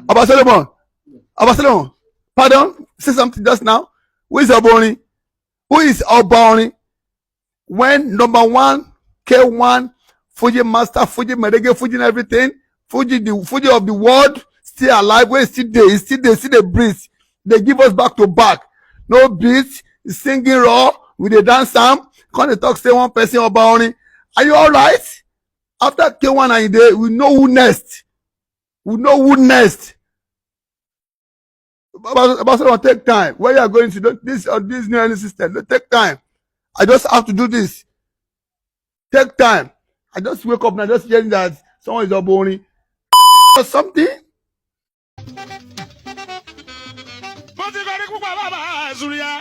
Ọba Solomon, Ọba Solomon, pardon, say something just now. Who is Ọba Orin? Who is Ọba Orin? When number one, K1, Fuji master, Fuji Merengue, Fuji and everything, Fuji, the Fuji of the world, still alive, wey still dey, still dey, still dey breathe. They give us back to back. No beat, singing raw, we dey dance am. Come dey talk say one person Ọba Orin. Are you alright? After K1 Ayinde, we know who next. We know who next. Baba Solomon, take time. Where you are going to do this or this new energy system, don't take time. I just have to do this. Take time. I just wake up now, just hearing that someone is Ọba Orin or something. Mo ti kọrin púpọ̀, bàbá àzùrìyà.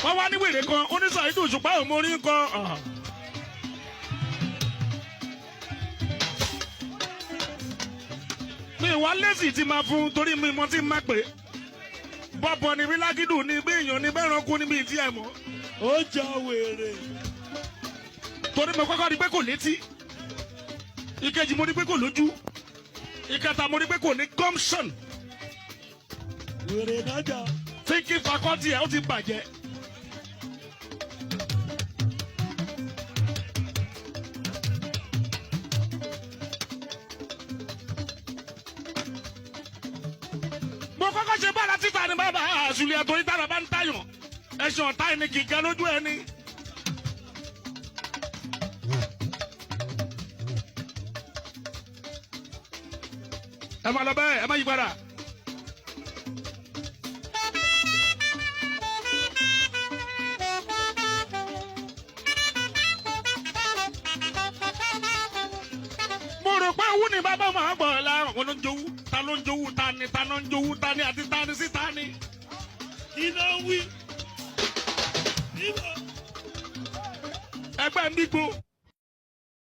Wọ́n wá ní wèrè kan oníṣàìdù òṣùpá òmórí ń kọ. Mi wá lẹ́sì tí máa fún torí mi mọ tí má pè bọ́bọ̀ ni bí lágídù ni bí èèyàn ni bẹ́ẹ̀ràn kú níbi ìtí ẹ̀ mọ́. Ó jọ wèrè. Torí mo kọ́kọ́ rí pé kò létí, ìkejì mo rí pé kò lójú, ìkẹta mo rí pé kò ní gumption. Wèrè náà jọ. Thinking faculty ẹ̀ ó ti bàjẹ́. Mo kọ́kọ́ ṣe bára títa ni bàbá àṣùlẹ̀ àtòrí tára bá ń tàyàn ẹ̀sùn ọ̀tá ẹni kì í gan lójú ẹni. Ẹ máa lọ bẹ́ẹ̀, ẹ má yí padà. Mo rò pé owó ni bàbá máa gbọ́ láàrùn wọn ló ń jowú. Ta ló ń jowú? Ta ni? Ta ló ń jowú? Ta ni àti ta ni sí ta ni? Iná wí. Iná. Ẹgbẹ́ ń dígbò.